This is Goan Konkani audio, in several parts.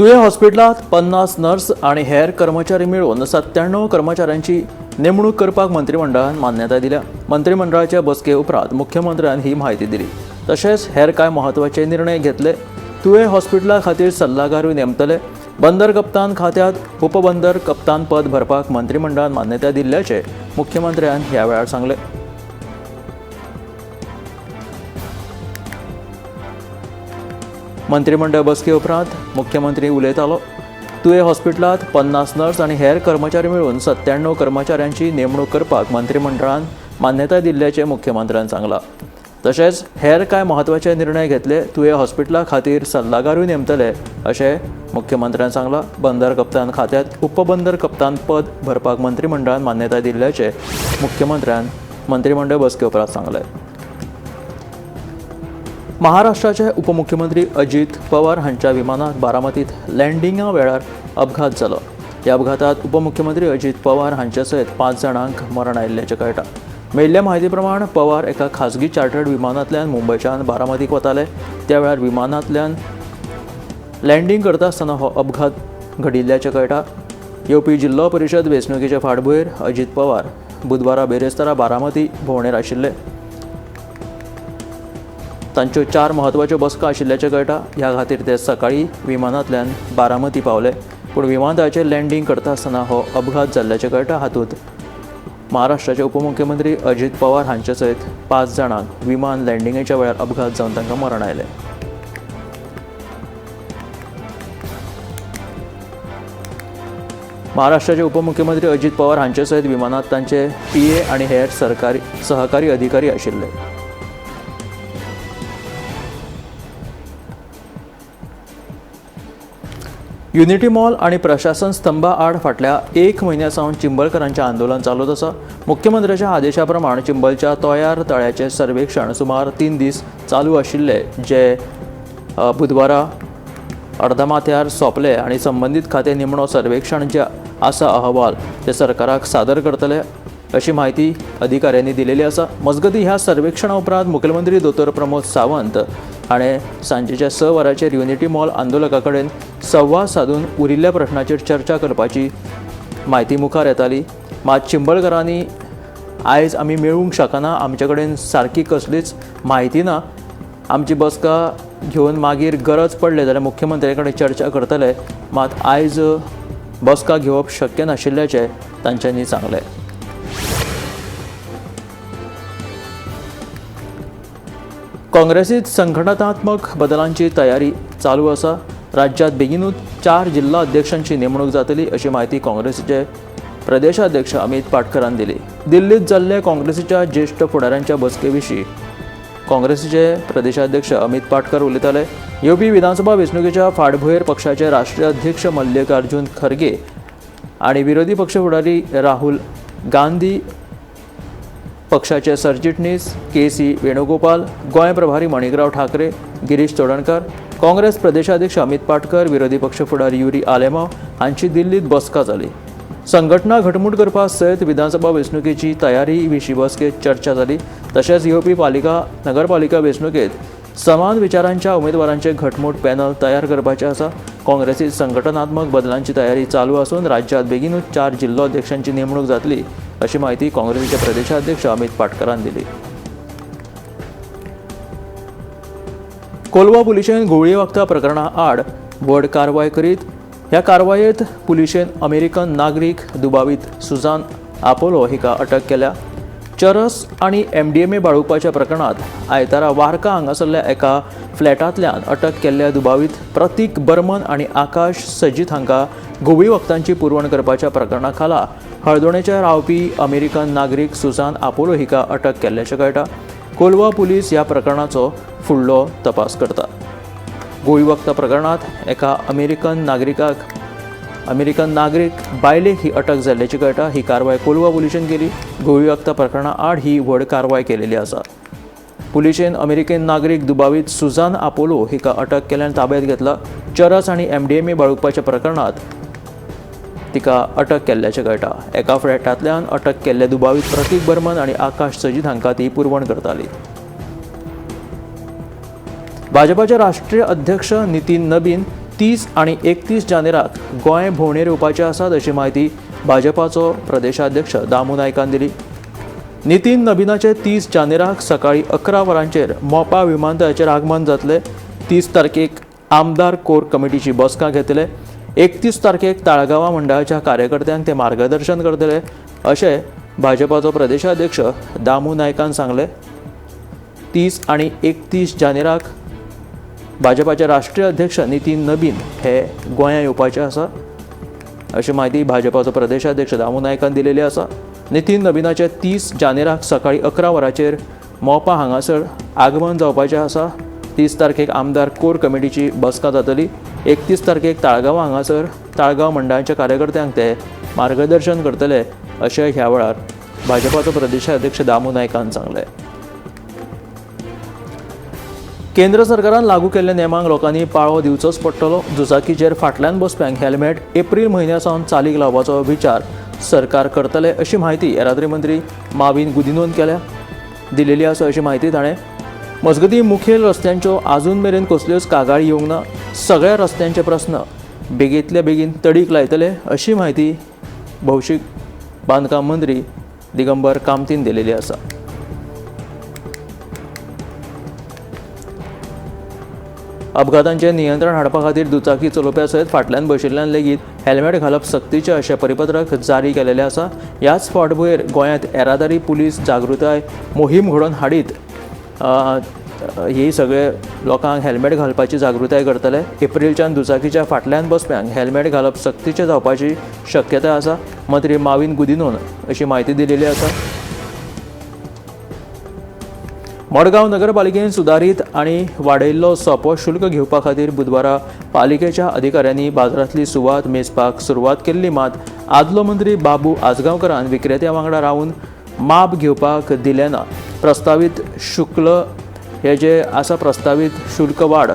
तुयें हॉस्पिटलांत 50 नर्स आनी हेर कर्मचारी मेळून 97 कर्मचाऱ्यांची नेमणूक करपाक मंत्रिमंडळान मान्यताय दिल्या. मंत्रिमंडळाच्या बसके उपरांत मुख्यमंत्र्यान ही म्हायती दिली. तशेंच हेर कांय म्हत्वाचे निर्णय घेतले. तुयें हॉस्पिटला खातीर सल्लागारूय नेमतले. बंदर कप्तान खात्यांत उपबंदर कप्तान पद भरपाक मंत्रिमंडळान मान्यताय दिल्ल्याचें मुख्यमंत्र्यान ह्या वेळार सांगलें. मंत्रिमंडळ बसके उपरांत मुख्यमंत्री उलयतालो. तुयें हॉस्पिटलांत 50 नर्स आनी हेर कर्मचारी मेळून 97 कर्मचाऱ्यांची नेमणूक करपाक मंत्रिमंडळान मान्यताय दिल्ल्याचें मुख्यमंत्र्यान सांगलां. तशेंच हेर कांय म्हत्वाचे निर्णय घेतले. तुयें हॉस्पिटला खातीर सल्लागारूय नेमतले अशें मुख्यमंत्र्यान सांगलां. बंदर कप्तान खात्यांत उपबंदर कप्तान पद भरपाक मंत्रिमंडळान मान्यताय दिल्ल्याचें मुख्यमंत्र्यान मंत्रिमंडळ बसके उपरांत सांगलें. महाराष्ट्राचे उपमुख्यमंत्री अजित पवार हांच्या विमानाक बारामतीत लँडिंगा वेळार अपघात जालो. ह्या अपघातात उपमुख्यमंत्री अजित पवार हांच्या सयत 5 जाणांक मरण आयिल्ल्याचें कळटा. मेळिल्ल्या म्हायती प्रमाण पवार एका खाजगी चार्टर्ड विमानांतल्यान मुंबयच्यान बारामतीक वताले. त्या वेळार विमानांतल्यान लँडींग करता आसतना हो अपघात घडिल्ल्याचें कळटा. येवपी जिल्लो परिशद वेंचणुकेचे फाटभूंयेर अजित पवार बुधवारा बेरेस्तारा बारामती भोंवडेर आशिल्ले. तांच्यो 4 म्हत्वाच्यो बसका आशिल्ल्याचें कळटा. ह्या खातीर ते सकाळीं विमानांतल्यान बारामती पावले, पूण विमानतळाचेर लँडींग करता आसतना हो अपघात जाल्ल्याचें कळटा. हातूंत महाराष्ट्राचे उपमुख्यमंत्री अजित पवार हांचे सयत 5 जाणांक विमान लँडिंगेच्या वेळार अपघात जावन तांकां मरण आयलें. महाराष्ट्राचे उपमुख्यमंत्री अजित पवार हांचे सयत विमानांत तांचे पीए आनी हेर सरकारी सहकारी अधिकारी आशिल्ले. युनिटी मॉल आनी प्रशासन स्तंभा आड फाटल्या 1 म्हयन्या सावन चिंबलकरांचें आंदोलन चालूच आसा. मुख्यमंत्र्याच्या आदेशा प्रमाण चिंबलच्या तोयार तळ्याचें सर्वेक्षण सुमार 3 दीस चालू आशिल्ले, जे बुधवारा अर्दमाथ्यार सोंपले आनी संबंदीत खातें निमणो सर्वेक्षण जे आसा अहवाल ते सरकाराक सादर करतले अशी म्हायती अधिकाऱ्यांनी दिलेली आसा. मजगतीं ह्या सर्वेक्षणा उपरांत मुखेलमंत्री दोतोर प्रमोद सावंत हाणें सांजेच्या 6 वरांचेर युनिटी मॉल आंदोलका कडेन संवाद सादून उरिल्ल्या प्रश्नाचेर चर्चा करपाची म्हायती मुखार येताली. मात चिंबलकरांनी आयज आमी मेळूंक शकना, आमचे कडेन सारकी कसलीच म्हायती ना, आमची बसका घेवन मागीर गरज पडले जाल्यार मुख्यमंत्र्या कडेन चर्चा करतले, मात आयज बसका घेवप शक्य नाशिल्ल्याचें तांच्यांनी सांगलें. काँग्रेसीत संघटनात्मक बदलांची तयारी चालू आसा. राज्यांत बेगीनूच 4 जिल्हा अध्यक्षांची नेमणूक जातली अशी म्हायती काँग्रेसीचे प्रदेशाध्यक्ष अमित पाटकरान दिली. दिल्लीत जाल्ले काँग्रेसीच्या ज्येश्ठ फुडाऱ्यांच्या बसके विशीं काँग्रेसीचे प्रदेशाध्यक्ष अमित पाटकर उलयताले. येवपी विधानसभा वेंचणुकेच्या फाटभूंयेर पक्षाचे राष्ट्रीय अध्यक्ष मल्लिकार्जुन खरगे आनी विरोधी पक्ष फुडारी राहुल गांधी, पक्षाचे सरचिटणीस के सी वेणुगोपाल, गोंय प्रभारी मणिकराव ठाकरे, गिरीश चोडणकर, काँग्रेस प्रदेशाध्यक्ष अमित पाटकर, विरोधी पक्ष फुडारी युरी आलेमाव हांची दिल्लीत बसका जाली. संघटना घटमूट करपा सयत विधानसभा वेंचणुकेची तयारी विशीं बसकेत चर्चा जाली. तशेंच येवपी पालिका नगरपालिका वेंचणुकेत समान विचारांच्या उमेदवारांचे घटमूट पॅनल तयार करपाचें आसा. काँग्रेसीत संघटनात्मक बदलांची तयारी चालू आसून राज्यांत बेगीनूच 4 जिल्लो अध्यक्षांची नेमणूक जातली अशी म्हायती काँग्रेसीचे प्रदेशाध्यक्ष अमित पाटकरान दिली. कोलवा पुलिशेन घुंवळी वखदां प्रकरणा आड व्हड कारवाय करीत ह्या कारवायेत पुलिशेन अमेरिकन नागरीक दुबावीत सुजान आपोलो हिका अटक केल्या. चरस आनी एमडीएमए बाळगुपाच्या प्रकरणात आयतारा वार्का हांगासरल्या एका फ्लॅटांतल्यान अटक केल्ल्या दुबावीत प्रतीक बर्मन आनी आकाश सजीत हांकां घुंवळी वखदांची पुरवण करपाच्या प्रकरणा खाला हळदोणेच्या रावपी अमेरिकन नागरीक सुजान आपोलो हिका अटक केल्ल्याचें कळटा. कोलवा पुलीस ह्या प्रकरणाचो फुडलो तपास करता. घुंवळी वखदां प्रकरणात एका अमेरिकन नागरीक बायलेक ही अटक जाल्ल्याची कळटा. ही कारवाय कोलवा पुलिशेन केली. घुंवळी वखदां प्रकरणा आड ही व्हड कारवाय केलेली आसा. पुलिशेन अमेरिकन नागरीक दुबावीत सुजान आपोलो हिका अटक केल्यान ताब्यात घेतला. चरस आनी एमडीएमए बाळगुपाच्या प्रकरणात तिका अटक केल्ल्याचें कळटा. एका फ्लॅटांतल्यान अटक केल्ले दुबावीत प्रतीक बर्मन आनी आकाश सजीत हांकां ती पुरवण करताली. भाजपाचे राष्ट्रीय अध्यक्ष नितीन नबीन 30 आनी 31 जानेराक गोंय भोंवडेर येवपाचे आसात अशी म्हायती भाजपाचो प्रदेशाध्यक्ष दामू नायकान दिली. नितीन नबीनाचे 30 जानेराक सकाळी 11 वरांचेर मोपा विमानतळाचेर आगमन जातले. 30 तारखेक आमदार कोर कमिटीची बसका घेतले. 31 तारखेक ताळगांवा मंडळाच्या कार्यकर्त्यांक ते मार्गदर्शन करतले अशें भाजपाचो प्रदेशाध्यक्ष दामू नायकान सांगलें. 30 आनी 31 जानेराक भाजपाचे राष्ट्रीय अध्यक्ष नितीन नबीन हे गोंया येवपाचे आसा अशी म्हायती भाजपाचो प्रदेशाध्यक्ष दामू नायकान दिलेली आसा. नितीन नबीनाचे 30 जानेराक सकाळी 11 वरांचेर मोपा हांगासर आगमन जावपाचें आसा. 30 तारखेक आमदार कोर कमिटीची बसका जातली. 31 तारखेक ताळगांव हांगासर ताळगांव मंडळाच्या कार्यकर्त्यांक ते मार्गदर्शन करतले अशें ह्या वेळार भाजपाचो प्रदेशाध्यक्ष दामू नायकान सांगलें. केंद्र सरकारान लागू केल्ल्या नेमांक लोकांनी पाळो दिवचोच पडटलो. दुचाकीचेर फाटल्यान बसप्यांक हेल्मेट एप्रील म्हयन्या सावन चालीक लावपाचो विचार सरकार करतले अशी म्हायती येरादारी मंत्री माविन गुदिन्होन केल्या दिलेली आसा अशी म्हायती ताणें. मजगतीं मुखेल रस्त्यांच्यो आजून मेरेन कसल्योच कागाळी येवंक ना. सगळ्या रस्त्यांचे प्रस्न बेगींतल्या बेगीन तडीक लायतले अशी म्हायती भौशीक बांदकाम मंत्री दिगंबर कामतीन दिलेली आसा. अपघातांचें नियंत्रण हाडपा खातीर दुचाकी चलोवप्या सयत फाटल्यान बशिल्ल्यान लेगीत हेल्मेट घालप सक्तीचें अशें परिपत्रक जारी केलेलें आसा. ह्याच फाटभुंयेर गोंयांत येरादारी पुलीस जागृताय मोहीम घडोवन हाडीत ही सगळे लोकांक हेल्मेट घालपाची जागृताय करतले. एप्रिलच्यान दुचाकीच्या फाटल्यान बसप्यांक हेल्मेट घालप सक्तीचें जावपाची शक्यताय आसा. मंत्री माविन गुदिन्होन अशी म्हायती दिलेली आसा. मडगांव नगरपालिकेन सुदारीत आनी वाडयल्लो सोपो शुल्क घेवपा खातीर बुधवारा पालिकेच्या अधिकाऱ्यांनी बाजारांतली सुवात मेजपाक सुरवात केल्ली. मात आदलो मंत्री बाबू आजगांवकरान विक्रेत्या वांगडा रावन माप घेवपाक दिलें ना. प्रस्तावीत शुल्क हे जे आसा प्रस्तावीत शुल्क वाड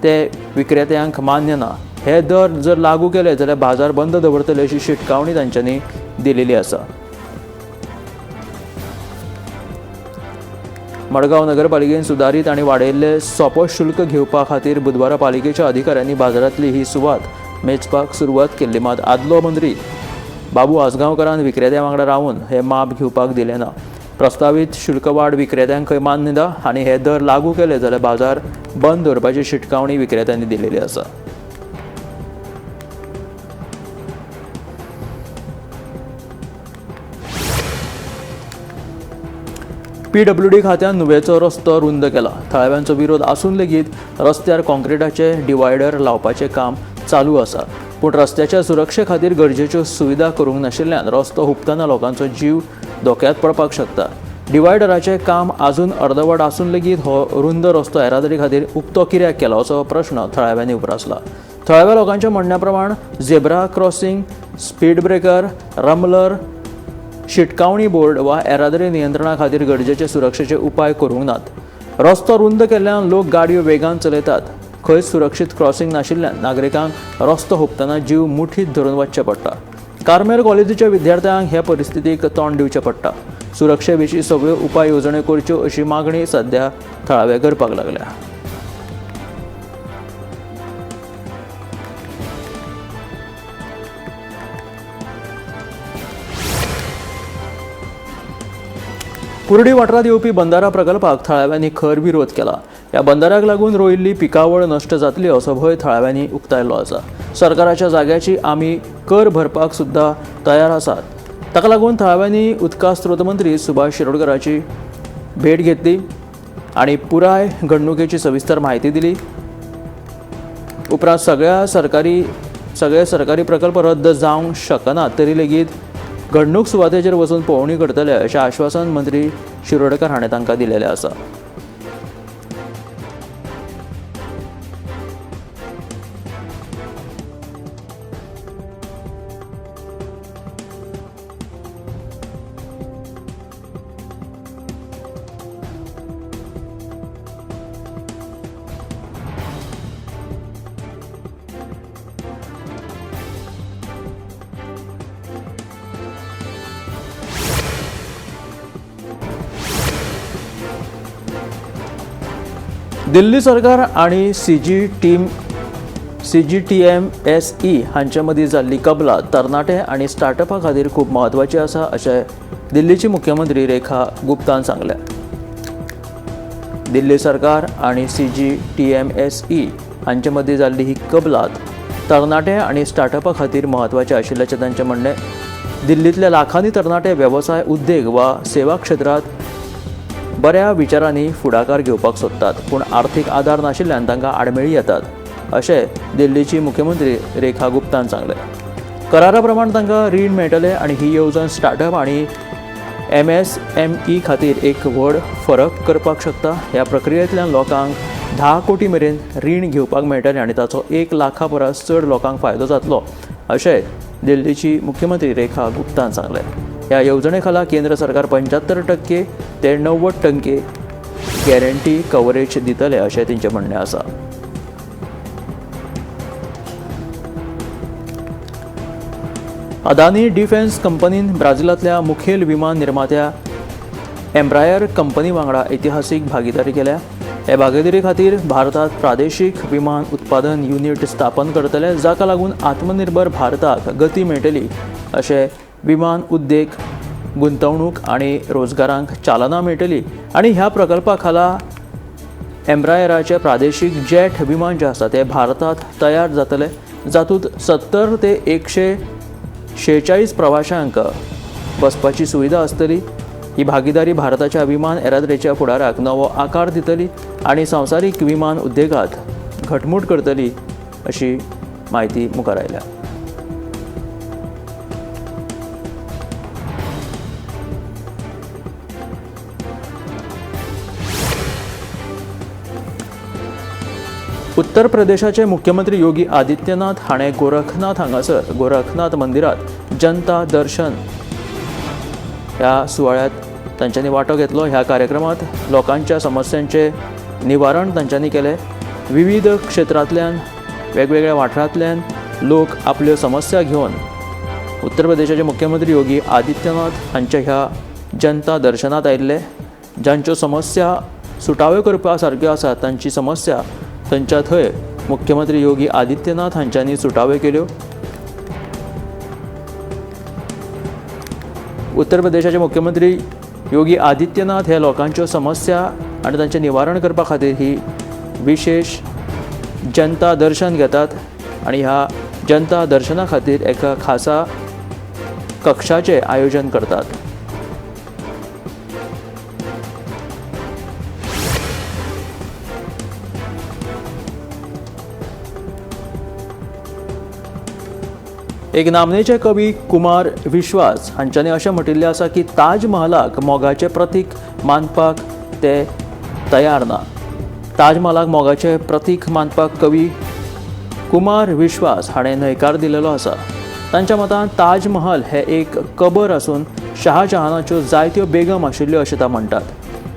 ते विक्रेत्यांक मान्य ना. हे दर जर लागू केले जाल्यार बाजार बंद दवरतले अशी शिटकावणी तांच्यांनी दिलेली आसा. मडगांव नगरपालिकेन सुदारीत आनी वाडयल्ले सोपो शुल्क घेवपा खातीर बुधवारा पालिकेच्या अधिकाऱ्यांनी बाजारांतली ही सुवात मेजपाक सुरवात केल्ली. मात आदलो मंत्री बाबू आजगांवकरान विक्रेत्या वांगडा रावन हे माप घेवपाक दिलें ना. प्रस्तावीत शुल्कवाड विक्रेत्यांक खंय मान्य ना आनी हे दर लागू केले जाल्यार बाजार बंद दवरपाची शिटकावणी विक्रेत्यांनी दिलेली आसा. पीडब्ल्यूडी खात्यान नुवेचो रस्तो रुंद केला. थळाव्यांचो विरोध आसून लेगीत रस्त्यार कॉन्क्रिटाचे डिवायडर लावपाचें काम चालू आसा. पूण रस्त्याच्या सुरक्षे खातीर गरजेच्यो सुविधा करूंक नाशिल्ल्यान रस्तो हुपतना लोकांचो जीव धोक्यांत पडपाक शकता. डिवायडराचें काम आजून अर्दवट आसून लेगीत हो रुंद रस्तो येरादारी खातीर उक्तो कित्याक केला असो प्रश्न थळाव्यांनी उप्रासला. थळाव्या लोकांच्या म्हणण्या प्रमाण zebra crossing, speed breaker, rumbler, शिटकावणी बोर्ड वा येरादारी नियंत्रणा खातीर गरजेचे सुरक्षेचे उपाय करूंक नात. रस्तो रुंद केल्ल्यान लोक गाडयो वेगान चलयतात. खंयच सुरक्षीत क्रॉसिंग नाशिल्ल्यान नागरिकांक रस्तो हुपतना जीव मुठीत धरून वचचें पडटा. कार्मेल कॉलेजीच्या विद्यार्थ्यांक हे परिस्थितीक तोंड दिवचें पडटा. सुरक्षे विशीं सगळ्यो उपाय येवजण्यो करच्यो अशी मागणी सध्या थळावे करपाक लागल्या. कुर्डी वाठारांत येवपी बंदारा प्रकल्पाक थळाव्यांनी खर विरोध केला. ह्या बंदाराक लागून रोयिल्ली पिकावळ नश्ट जातली असो भंय थळाव्यांनी उक्तायल्लो आसा. सरकाराच्या जाग्याची आमी कर भरपाक सुद्दां तयार आसात. ताका लागून थळाव्यांनी उदका स्रोत मंत्री सुभाष शिरोडकराची भेट घेतली आनी पुराय घडणुकेची सविस्तर म्हायती दिली. उपरांत सगळे सरकारी प्रकल्प रद्द जावंक शकना तरी लेगीत घडणूक सुवातेचेर वचून पळोवणी करतले अशें आश्वासन मंत्री शिरोडकर हाणें तांकां दिलेलें आसा. दिल्ली सरकार आनी CGTMSE हांचे मदीं जाल्ली कबलात तरणाटे आनी स्टार्टअपा खातीर खूब म्हत्वाची आसा अशें दिल्लीची मुख्यमंत्री रेखा गुप्तान सांगलें. दिल्ली सरकार आनी CGTMSE हांचे मदीं जाल्ली ही कबलात तरणाटे आनी स्टार्टअपा खातीर म्हत्वाची आशिल्ल्याचें तांचें म्हणणें. दिल्लींतल्या लाखांनी तरणाटे वेवसाय, उद्देग वा सेवा क्षेत्रांत बऱ्या विचारांनी फुडाकार घेवपाक सोदतात, पूण आर्थीक आदार नाशिल्ल्यान तांकां आडमेळी येतात अशें दिल्लीची मुख्यमंत्री रेखा गुप्तान सांगलें. करारा प्रमाण तांकां रीण मेळटलें आनी ही येवजण स्टार्टअप आनी MSME खातीर एक व्हड फरक करपाक शकता. ह्या प्रक्रियेंतल्यान लोकांक 10 कोटी मेरेन रीण घेवपाक मेळटलें आनी ताचो 1 लाखा परस चड लोकांक फायदो जातलो अशें दिल्लीची मुख्यमंत्री रेखा गुप्तान सांगलें. ह्या येवजणे खाला केंद्र सरकार 75% ते 90% गॅरंटी कव्हरेज दितले अशें तांचें म्हणणें आसा. अदानी डिफेन्स कंपनीन ब्राझिलांतल्या मुखेल विमान निर्मात्या एम्ब्रायर कंपनी वांगडा इतिहासीक भागीदारी केल्या. हे भागीदारी खातीर भारतांत प्रादेशीक विमान उत्पादन युनिट स्थापन करतले, जाका लागून आत्मनिर्भर भारताक गती मेळटली अशें विमान उद्देग गुंतवणूक आनी रोजगारांक चालना मेळटली. आनी ह्या प्रकल्पा खाला एम्ब्रायराचे प्रादेशीक जेट विमान जे आसा ते भारतांत तयार जातले, जातूंत 70 ते 146 प्रवाशांक बसपाची सुविधा आसतली. ही भागीदारी भारताच्या विमान येरादारीच्या फुडाराक नवो आकार दितली आनी संवसारीक विमान उद्देगांत घटमूट करतली अशी म्हायती मुखार आयल्या. उत्तर प्रदेशाचे मुख्यमंत्री योगी आदित्यनाथ हाणें गोरखनाथ हांगासर गोरखनाथ मंदिरांत जनता दर्शन ह्या सुवाळ्यांत तांच्यांनी वांटो घेतलो. ह्या कार्यक्रमांत लोकांच्या समस्यांचें निवारण तांच्यांनी केलें. विविध क्षेत्रांतल्यान, वेगवेगळ्या वाठारांतल्यान लोक आपल्यो समस्या घेवन उत्तर प्रदेशाचे मुख्यमंत्री योगी आदित्यनाथ हांच्या ह्या जनता दर्शनांत आयिल्ले. जांच्यो समस्या सुटाव्यो करपा सारक्यो आसात तांची समस्या तांच्या थंय मुख्यमंत्री योगी आदित्यनाथ हांच्यांनी सुटाव्यो केल्यो. उत्तर प्रदेशाचे मुख्यमंत्री योगी आदित्यनाथ हे लोकांच्यो समस्या आनी तांचें निवारण करपा खातीर ही विशेष जनता दर्शन घेतात आनी ह्या जनता दर्शना खातीर एका खासा कक्षाचें आयोजन करतात. एक नामनेचे कवी कुमार विश्वास हांच्यांनी अशें म्हटिल्लें आसा की ताजमहालाक मोगाचें प्रतीक मानपाक ते तयार ना. ताजमहालाक मोगाचें प्रतीक मानपाक कवी कुमार विश्वास हाणें न्हयकार दिलेलो आसा. तांच्या मतान ताजमहल हे एक कबर आसून शाहजहानाच्यो जायत्यो बेगम आशिल्ल्यो अशें ते म्हणटात.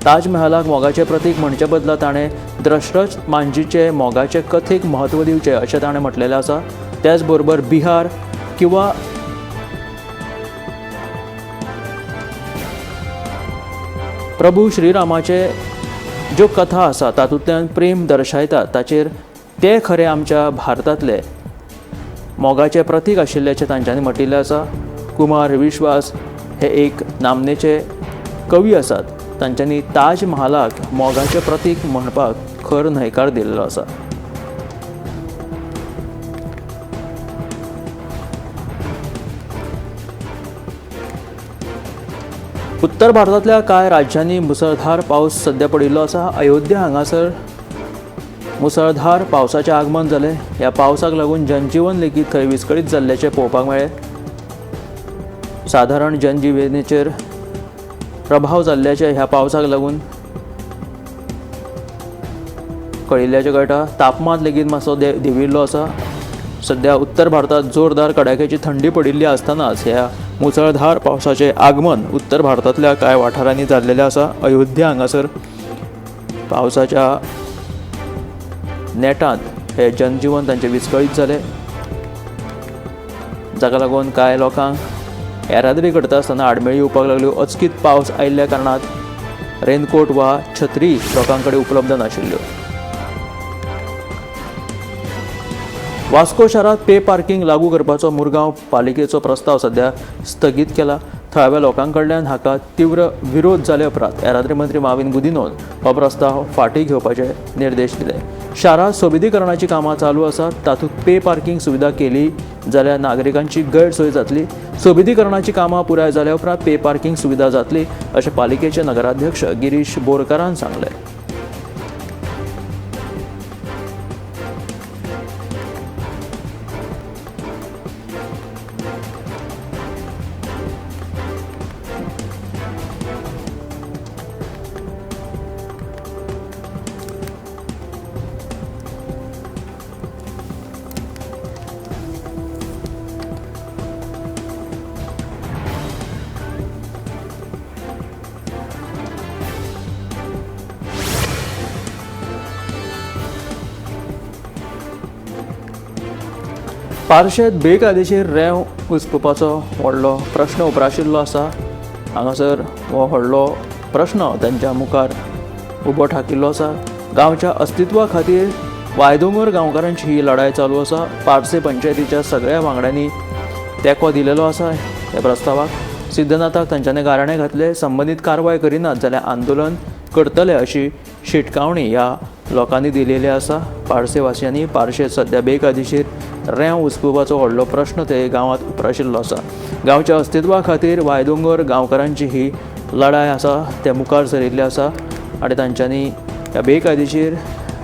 ताजमहालाक मोगाचें प्रतीक म्हणचे बदला ताणें दशरथ मांझीचे मोगाचे कथेक म्हत्व दिवचें अशें ताणें म्हटलेलें आसा. त्याच बरोबर बिहार किंवा प्रभू श्रीरामाचे ज्यो कथा आसा तातूंतल्यान प्रेम दर्शायता ताचेर ते खरें आमच्या भारतांतले मोगाचें प्रतीक आशिल्ल्याचें तांच्यांनी म्हटिल्लें आसा. कुमार विश्वास हे एक नामनेचे कवी आसात. तांच्यांनी ताजमहालाक मोगाचें प्रतीक म्हणपाक खर न्हयकार दिल्लो आसा. उत्तर भारतांतल्या कांय राज्यांनी मुसळधार पावस सध्या पडिल्लो आसा. अयोध्या हांगासर मुसळधार पावसाचें आगमन जालें. ह्या पावसाक लागून जनजीवन लेगीत थंय विस्कळीत जाल्ल्याचें पळोवपाक मेळ्ळें. सादारण जनजिवनाचेर प्रभाव जाल्ल्याचें ह्या पावसाक लागून कळिल्ल्याचें कळटा. तापमान लेगीत मातसो देंविल्लो आसा. सध्या उत्तर भारतांत जोरदार कडाक्याची थंडी पडिल्ली आसतनाच ह्या मुसळधार पावसाचें आगमन उत्तर भारतांतल्या कांय वाठारांनी जाल्लेलें आसा. अयोध्या हांगासर पावसाच्या नेटांत हे जनजीवन तांचें विस्कळीत जालें, जाका लागून कांय लोकांक येरादारी करता आसतना आडमेळी येवपाक लागल्यो. अचकीत पावस आयिल्ल्या कारणान रेनकोट वा छत्री लोकां कडेन उपलब्ध नाशिल्ल्यो. वास्को शारांत पे पार्किंग लागू करपाचो मुरगांव पालिकेचो प्रस्ताव सध्या स्थगीत केला. थळाव्या लोकां कडल्यान हाका तीव्र विरोध जाले उपरांत येरादारी मंत्री माविन गुदिन्होन हो प्रस्ताव फाटीं घेवपाचे निर्देश दिले. शारांत सोबितीकरणाची कामां चालू आसात, तातूंत पे पार्किंग सुविधा केली जाल्यार नागरिकांची गैरसोय जातली. सोबितीकरणाची कामां पुराय जाल्या उपरांत पे पार्किंग सुविधा जातली अशें पालिकेचे नगराध्यक्ष गिरीश बोरकारान सांगलें. पार्शेत बेकायदेशीर रेंव उसपुपाचो व्हडलो प्रश्न उप्राशिल्लो आसा. हांगासर हो व्हडलो प्रश्न तांच्या मुखार उबो ठाकिल्लो आसा. गांवच्या अस्तित्वा खातीर वायदोंगर गांवकारांची ही लढाय चालू आसा. पार्से पंचायतीच्या सगळ्या वांगड्यांनी तेंको दिलेलो आसा ह्या प्रस्तावाक. सिद्धनाथाक तांच्यांनी गाराणें घातलें. संबंदीत कारवाय करिनात जाल्यार आंदोलन करतले अशी शिटकावणी ह्या लोकांनी दिलेली आसा. पार्सेवासियांनी पार्शे सध्या बेकायदेशीर रेंव उसपुपाचो व्हडलो प्रश्न ते गांवांत उप्राशिल्लो आसा. गांवच्या अस्तित्वा खातीर वायदोंगर गांवकारांची ही लढाय आसा, ते मुखार सरिल्ले आसा आनी तांच्यांनी ह्या बेकायदेशीर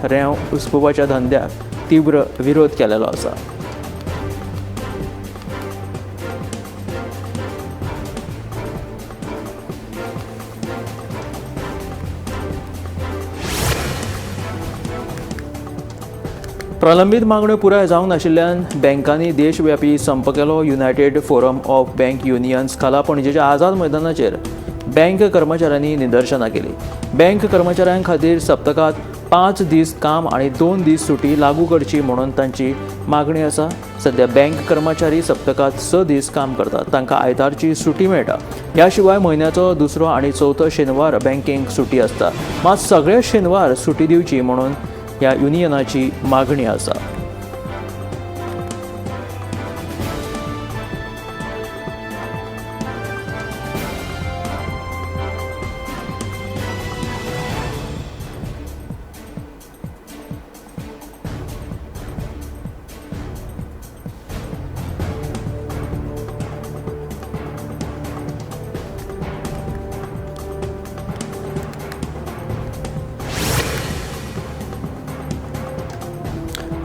रेंव उसपुपाच्या धंद्याक तीव्र विरोध केलेलो आसा. प्रलंबीत मागण्यो पुराय जावंक नाशिल्ल्यान बँकांनी देशव्यापी संप केलो. United forum of bank unions खाला पणजेच्या आझाद मैदानाचेर बँक कर्मचाऱ्यांनी निदर्शनां केली. बँक कर्मचाऱ्यां खातीर सप्तकांत 5 दीस काम आनी 2 दीस सुटी लागू करची म्हणून तांची मागणी आसा. सध्या बँक कर्मचारी सप्तकांत 6 दीस काम करतात, तांकां आयतारची सुटी मेळटा. ह्या शिवाय म्हयन्याचो दुसरो आनी चवथो शेनवार बँकेक सुटी आसता. मात सगळे शेनवार सुटी दिवची म्हणून ह्या युनियनाची मागणी आसा.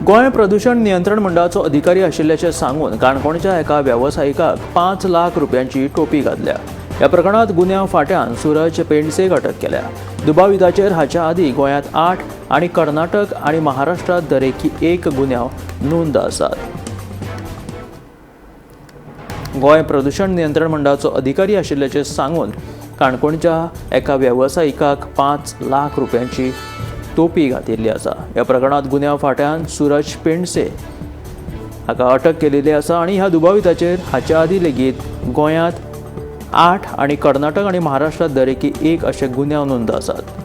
गोंय प्रदूषण नियंत्रण मंडळाचो अधिकारी आशिल्ल्याचें सांगून काणकोणच्या एका वेवसायिकाक 5 लाख रुपयांची टोपी घातल्या. ह्या प्रकरणांत गुन्यांव फांट्यान सूरज पेंडसेक अटक केल्या. दुबाविताचेर हाच्या आदीं गोंयांत 8 आनी कर्नाटक आनी महाराष्ट्रांत दरेकी 1 गुन्यांव नोंद आसात. गोंय प्रदूषण नियंत्रण मंडळाचो अधिकारी आशिल्ल्याचें सांगून काणकोणच्या एका वेवसायिकाक 5 लाख रुपयांची टोपी घातिल्ली आसा. ह्या प्रकरणांत गुन्यांव फांट्यान सूरज पेंडसे हाका अटक केलेली आसा आनी ह्या दुबाविताचेर हाच्या आदीं लेगीत गोंयांत 8 आनी कर्नाटक आनी महाराष्ट्रांत दरेकी 1 अशे गुन्यांव नोंद आसात.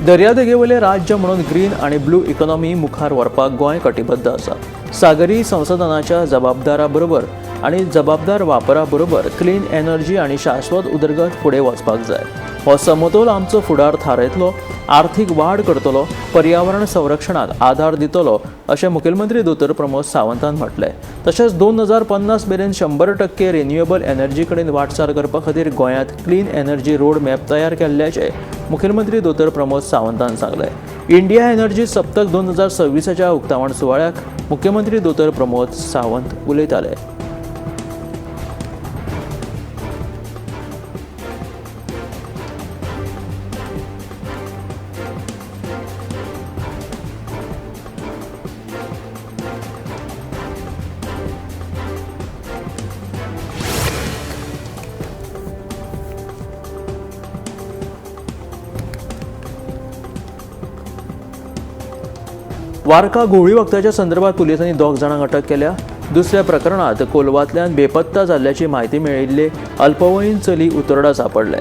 दर्यादेगेवयलें राज्य म्हणून ग्रीन आनी ब्लू इकॉनॉमी मुखार व्हरपाक गोंय कटिबद्ध आसा. सागरी संसाधनाच्या जबाबदारा बरोबर आनी जबाबदार वापरा बरोबर क्लीन एनर्जी आनी शाश्वत उदरगत फुडें वचपाक जाय. हो समतोल आमचो फुडार थारायतलो, आर्थीक वाड करतलो, पर्यावरण संरक्षणाक आधार दितलो अशें मुखेलमंत्री दोतोर प्रमोद सावंतान म्हटलें. तशेंच 2050 मेरेन 100% रिन्युएबल एनर्जी कडेन वाटचाल करपा खातीर गोंयांत क्लीन एनर्जी रोड मॅप तयार केल्ल्याचें मुखेलमंत्री दोतोर प्रमोद सावंतान सांगलें. इंडिया एनर्जी सप्तक 2026च्या उक्तावण सुवाळ्याक मुख्यमंत्री दोतोर प्रमोद सावंत उलयताले. वार्का घुंवळी वखदाच्या संदर्भात पुलिसांनी 2 जाणांक अटक केल्या. दुसऱ्या प्रकरणात कोलवांतल्यान बेपत्ता जाल्ल्याची म्हायती मेळिल्ले अल्पवयीन चली उतोर्डा सापडले.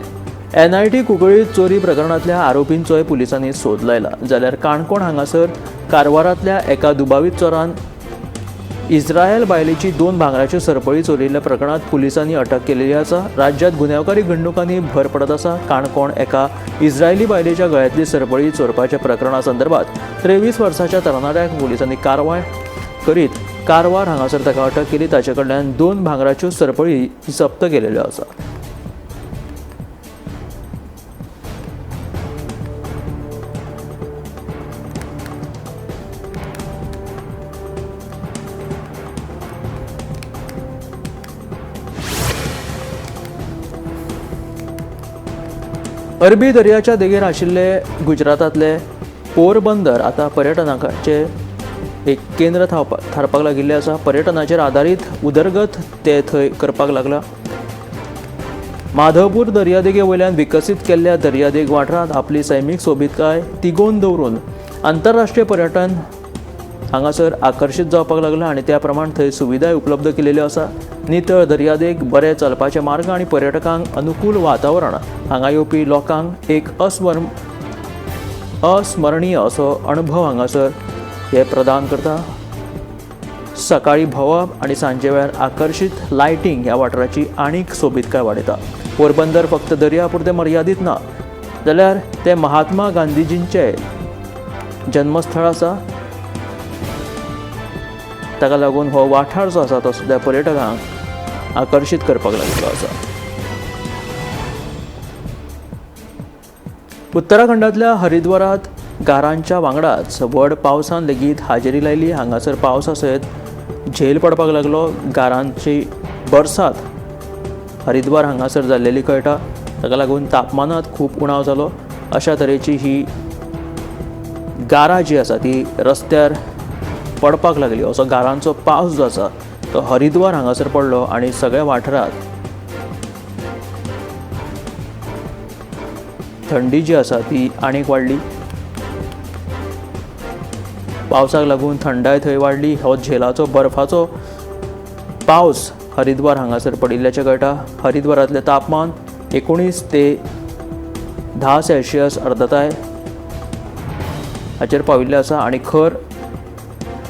NIT Cuncolim चोरी प्रकरणांतल्या आरोपींचोय पुलिसांनी सोद लायला. जाल्यार काणकोण हांगासर कारवारांतल्या एका दुबावीत चोरान इस्रायल बायलेची 2 भांगराच्यो सरपळी चोरिल्ल्या प्रकरणात पुलिसांनी अटक केलेली आसा. राज्यात गुन्यांवकारी घडणुकांनी भर पडत आसा. काणकोण एका इस्रायली बायलेच्या गळ्यांतली सरपळी चोरपाच्या प्रकरणा संदर्भात 23 वर्साच्या तरणाट्याक पुलिसांनी कारवाय करीत कारवार हांगासर ताका अटक केली. ताचे कडल्यान 2 भांगराच्यो सरपळी जप्त केलेल्यो आसा. अरबी दर्याच्या देगेर आशिल्ले गुजरातांतले पोरबंदर आतां पर्यटनाचे एक केंद्र थारपाक लागिल्लें आसा. पर्यटनाचेर आदारीत उदरगत ते थंय करपाक लागला. माधवपूर दर्यादेगे वयल्यान विकसीत केल्ल्या दर्यादेग वाठारांत आपली सैमीक सोबीतकाय तिगोवन दवरून आंतरराष्ट्रीय पर्यटन हांगासर आकर्शीत जावपाक लागला आनी त्या प्रमाण थंय सुविधाय उपलब्ध केलेल्यो आसा. नितळ दर्यादेग, बरे चलपाचे मार्ग आनी पर्यटकांक अनुकूल वातावरण हांगा येवपी लोकांक एक अस्मरणीय असो अणभव हांगासर हे प्रदान करता. सकाळी भोंवप आनी सांजे वेळार आकर्शीत लायटींग ह्या वाठाराची आनीक सोबीतकाय वाडयता. पोरबंदर फक्त दर्या पुरतें मर्यादीत ना, जाल्यार तें महात्मा गांधीजींचें जन्मस्थळ आसा. ताका लागून हो वाठार जो आसा तो सुद्दां पर्यटकांक आकर्शीत करपाक लागिल्लो आसा. उत्तराखंडांतल्या हरिद्वारांत गारांच्या वांगडाच व्हड पावसान लेगीत हाजेरी लायली. हांगासर पावसा सयत झेल पडपाक लागलो. गारांची बरसात हरिद्वार हांगासर जाल्लेली कळटा. ताका लागून तापमानांत खूब उणाव जालो. अशा तरेची ही गारां जी आसा ती रस्त्यार पडपाक लागली. असो गारांचो पावस जो आसा तो हरिद्वार हांगासर पडलो आनी सगळ्या वाठारांत थंडी जी आसा ती आनीक वाडली. पावसाक लागून थंडाय थंय वाडली. हो झेलाचो बर्फाचो पावस हरिद्वार हांगासर पडिल्ल्याचें कळटा. हरिद्वारांतलें तापमान 19 ते 10 सेल्सियस अर्दताय हाचेर पाविल्लें आसा आनी खर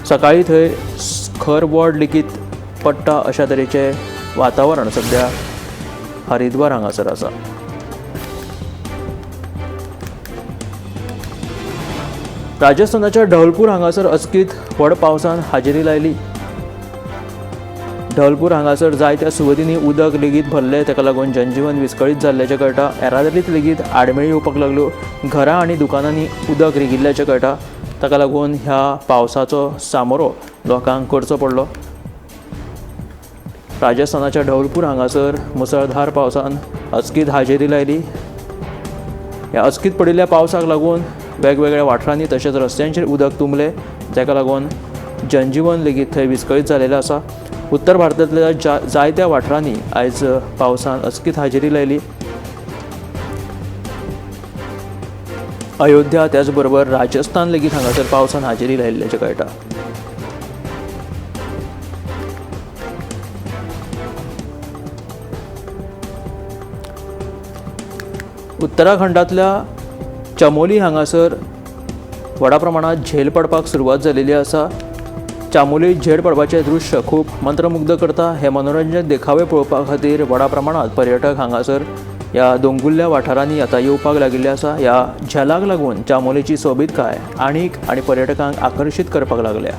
सकाळी थंय खर वड लेगीत पडटा अशा तरेचें वातावरण सद्या हरिद्वार हांगासर आसा. राजस्थानाच्या ढोलपूर हांगासर अचकीत व्हड पावसान हाजेरी लायली. ढोलपूर हांगासर जायत्या सुवातींनी उदक लेगीत भरलें. ताका लागून जनजीवन विस्कळीत जाल्ल्याचें कळटा. येरादारींत लेगीत आडमेळी येवपाक लागल्यो. घरां आनी दुकानांनी उदक रिगिल्ल्याचें कळटा. ताका लागून ह्या पावसाचो सामोरो लोकांक करचो पडलो. राजस्थानाच्या ढोलपूर हांगासर मुसळधार पावसान अचकीत हाजेरी लायली. ह्या अचकीत पडिल्ल्या पावसाक लागून वेगवेगळ्या वाठारांनी तशेंच रस्त्यांचेर उदक तुंबलें, जाका लागून जनजीवन लेगीत थंय विस्कळीत जालेलें आसा. उत्तर भारतांतल्या जायत्या वाठारांनी आयज पावसान अचकीत हाजेरी लायली. अयोध्या त्याचबरोबर राजस्थान लेगीत हांगासर पावसान हाजेरी लायिल्ल्याचें कळटा. उत्तराखंडांतल्या चमोली हांगासर व्हडा प्रमाणात झेल पडपाक सुरवात जालेली आसा. चामोली झेल पडपाचें दृश्य खूब मंत्रमुग्ध करता. हे मनोरंजक देखावे पळोवपा खातीर व्हडा प्रमाणात पर्यटक हांगासर ह्या दोंगुल्ल्या वाठारांनी आतां येवपाक लागिल्ले आसा. ह्या झेलाक लागून चामोलीची सोबीतकाय आनीक आनी पर्यटकांक आकर्शीत करपाक लागल्या.